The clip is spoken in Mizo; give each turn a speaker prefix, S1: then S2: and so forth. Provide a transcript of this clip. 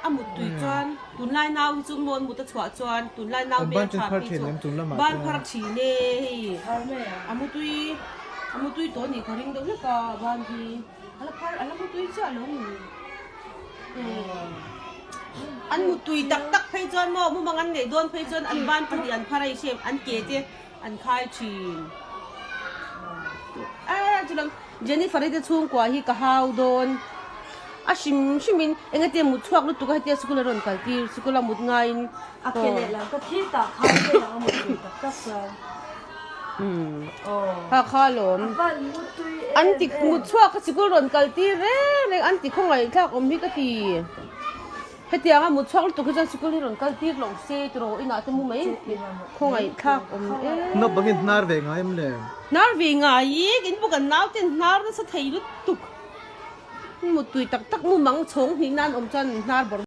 S1: A muttui chuan tunlai nau hi chu mawn mut a chhuah chuan tunlai nau
S2: An ban
S1: hmeltha
S2: chen phar
S1: phei
S2: thin
S1: chu
S2: em tun lamah
S1: ban
S2: chuan.
S1: phar thin e hei a mutui a mutui tawh anih ka ring deuh hlek a ban hi a la phar a la mutui chiah lo ni an mutui tak tak phei chuan maw mumang an neih dawn phei chuan an ban pahnih an phar a i hriat an ke te an khai thin a chulam Jennifer-i te chhungkua hi ka hau dawn a hrim hrim in engati mut chhuak lutuk a hetia sikul a rawn kal tir sikul a mut ngaiin
S3: a ke leh lam ka thi tak khan te lang a mut tui tak tak chuan
S1: ha kha lawm an ti mut chhuak a sikul rawn kal tir reng reng an ti khawngaih thlak awm hi ka ti. Hetianga mut chhuak lutuk hi chuan sikul hi rawn kal tir lo se tiraw inah te mu mai khawngaih thlak awm e.
S2: Naupangin hnar ve ngai em le?
S1: Hnar ve ngai i, in bu kan nau ten hnar nasa thei lutuk. Mut tui tak tak mu mang chhawng hnih nan awm chuan hnar bawrh.